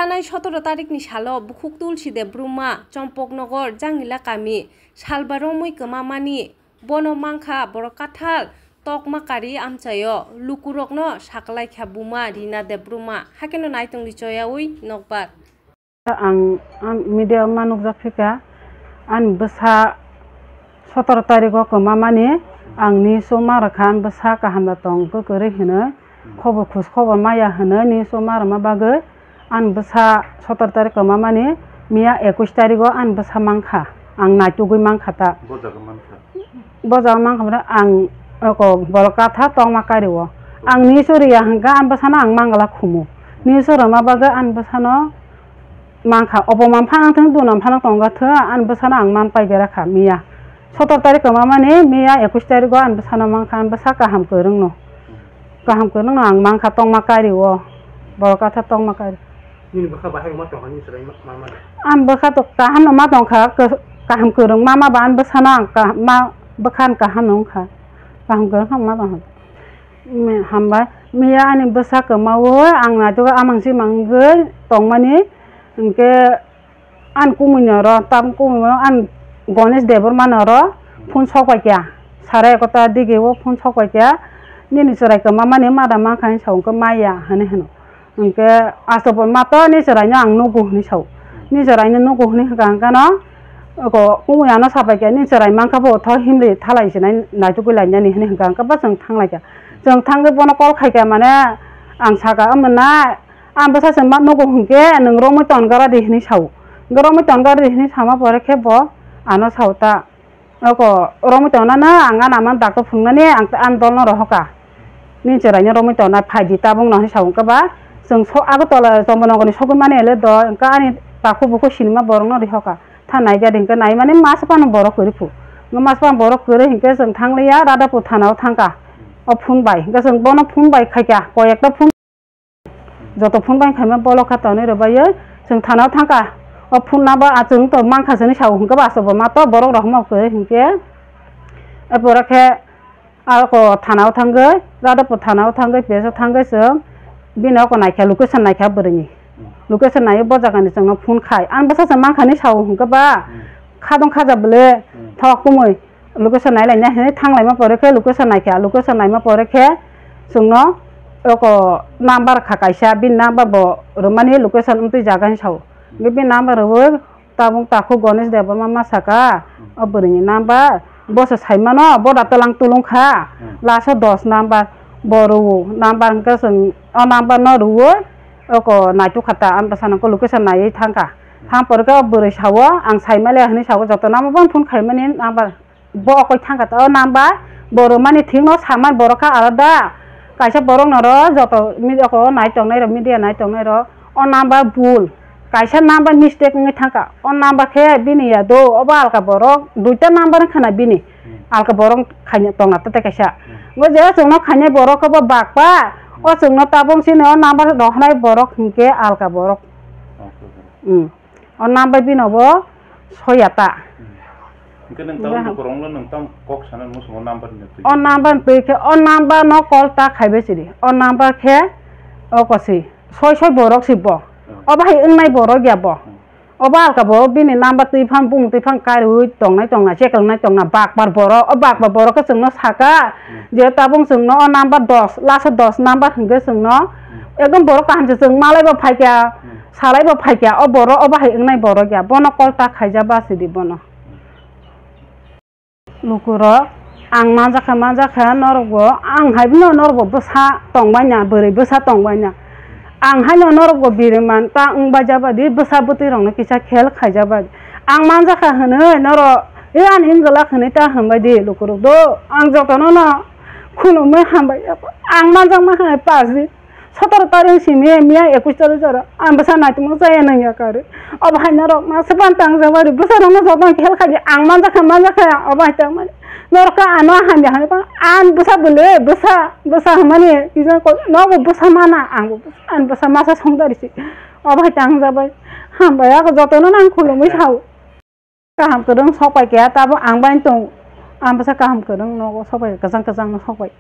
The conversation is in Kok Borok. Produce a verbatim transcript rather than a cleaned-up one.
Thanai sotoro tarikni salo bukhuk Tulsi Debbarma, Chompoknogor, Jangila kami, salba romwi kwmamani, bono mankha borok kathal tokma kari amchaio, lukurokno saklaikha buma Rina Debbarma, hakeno naitongni choyaui nokbar. Ang, ang media ma nukjak phikha, ani bwsa sotoro tarigo kwmamani, ang news o ma rwkha, ani bwsa kaham da tong kwrwi hwnwi, khobor khus khobor maya hwnwi news o ma rwma bagwi, ani bwsa sotoro tarik kwmamani, miya ekush tarigo ani bwsa mankha, ang naitugwi mankha ta. Bo jaga mankha. Bo jaga mankha mane ang oko borok katha tongma kario. Ang news o riya hwnkha ani bwsano ang mangala khumu. News o rwma bagwi ani bwsano mankha. Obo man phanang thung, duna phanang tonga thung, ani bwsano ang man pai berakha miya. Sotor tarik kwmamani miya ekush tarigo ani bwsano mankha, ani bwsa kaham kwrwngno. Kaham kwrwngno ang mankha tongma kario. Borok katha tongma kari. Nini bwkha bahai wngma tongkha, nini chwrai ma, ma, ma. Ang bwkha to kaham no ma tongkha, kah-, kaham kwrwng ma, ma ba ang bwsano ang kaham ma, bwkha ang kaham no wngkha. Kaham kwrwng ma tongkha. Me-, hambai. Miya ani bwsa kwmaui ang naitugwi amang chimang wngwi tongmani, hwnkhe ani kumui noro, tam kumui noro, ani Ganesh Debbarma noro phone sok pai kha. Sare ekota digi o phone sok pai kha. Nini chwrai kwmamani ma da mankha hinwi sa, hwnkhe maya hinwi hwno. Hwnkhe aswk bo ma to ni chwraino ang nugo hwnwi sao. Ni chwraino nugo hwnwi hwnkha hwnkhe no, oko kumui ano sapai kha, ni chwrai mankha bo tho himri thalai sinai naitugwi lainani hwnwi hwnkha hwnkhe ba chwng thanglaikha. Chwng thangwi bono call khaikha mane ang sakha, "Omo na ang bwsa se ma nugo hwnkhe nwng romwi tongara di," hwnwi sao. Hwnkhe romwi tongara di hwnwi sama pore khe bo ano sao ta. Oko romwi tongnano ang ani ama doctor phunuknani ang, ani dolno rohorkha. Nini chwraino romwi tongnai phaidi tabukno hinwi sa hwnkhe ba chwng so Agartala Chomponogorni sogwi mani ele do hwnkhe ani takhuk bukhuk sinima borokno rihorkha. Tha naikha di hwnkhe naimani masa phano borok kwrwi phu. Hwnkhe masa phano borok kwrwi hwnkhe chwng thangliya Radhapur thanao thangkha. O phone bai hwnkhe chwng bono phone bai khaikha koyekta phone. Joto phone bai khaima bolok kha tonwi rwbaiwi chwng thanao thangkha. O phone number a chwng to mankha sini sao hwnkhe ba aswk bo ma to borok rok ma kwrwi hwnkhe. Epore khe aroko thanao thangwi, Radhapur thanao thangwi, P S o thangwi chwng bini oko naikha, location naikha bwrwini. Location naiwi bo jagani chwngno phone khai. Ang bwsa se mankha ni sao hwnkhe ba khadong khaja bwle thok kumui. Location nai laina hinwi thang laima pore khe location naikha, location naima pore khe chwngno oko number kha kaisa, bini number bo rwmani location wngtwi jaga hinwi sao. Hwnkhe bini number rwui tabuk takhuk Ganesh Debbarma ma sakha, o bwrwini number bo se saimano, bo da twlang tulung kha, last o dos number bo rwo, number hwnkhe chwng o number no rwui oko naitukha ta, ang bwsano location naiwi thangkha. Thang pore khe o bwrwi sao, ang saimale hinwi sao, joto number bo phone khaimani number. Bo okoi thangkha ta, o number bo rwmani thikno samani borok kha alada. Kaisa borok noro joto mi-, oko nai tongnai rok, media nai tongnai rok, o number bul. Kaisa number mistake wngwi thangkha. O number khe bini ya do, obo alka borok, duita number wngkha na bini. Alka borok khaina tongna tei kaisa. Bo je chwngno khainai borok khe bo bakpa, o chwngno tabuk chini o number rohornai borok hinkhe alka borok. Hmm. O number bino bo soya ta. Hmm. Hwnkhe nwng tamo Gra- lukurokno nwng tamo kok sana muchungo number ni twi? O number ni twi khe, o number no call ta khaibai sidi. O number khe o kosi soi soi borok si bo. Hmm. O bahai wngnai borok ya bo. Hmm. O ba alka bo bini number twi phang bung twi phang kariui tongnai tongna, chekelnai tongna bakbar borok. O bakbar borok khe chwngno saka, hmm, je tabuk chwngno o number dos, last o dos number hwnkhe chwngno, hmm, ekdom borok kaham se chwng malai bo phaikha. Hmm. Salai bo phaikha, o borok, o bahai wngnai borok ya, bono call ta khaijak ba sidi bono. Lukurok, ang manjakha, manjakha norokbo, ang hai bino norokbo bwsa tongbaina, bwrwi bwsa tongbaina. Ang haino norokbo biriman ta wngbaijak badi, bwsa bwtwi rokno kisa khel khaijak badi. Ang manjakha hwnwi norok, "E ani wngwlak," hwnwi ta hwnbai di lukurok do. Ang jotono no khulumwi hambai, ang manjakma hai paji. Sotoro tarik simi miya ekush tarik jora ang bwsa naitukmung chaya nangya kari. Obo hai norok ma sepan tang jabari bwsa rokno jotono khel khaidi ang manjakha manjakha obo hai tang mani. Norok khe ano hamya hwnwi pang ang bwsa bwle bwsa bwsa hwnmani kisa kok nobo bwsa mana ang bo bwsa ang bwsa masa songdari si obo hai tang jabai hambai ako jotono nang khulumwi sao. Kaham kwrwng sok pai khe tabuk ang bai tong ang bwsa kaham kwrwng nogo sok pai kwchang kwchang no sok pai.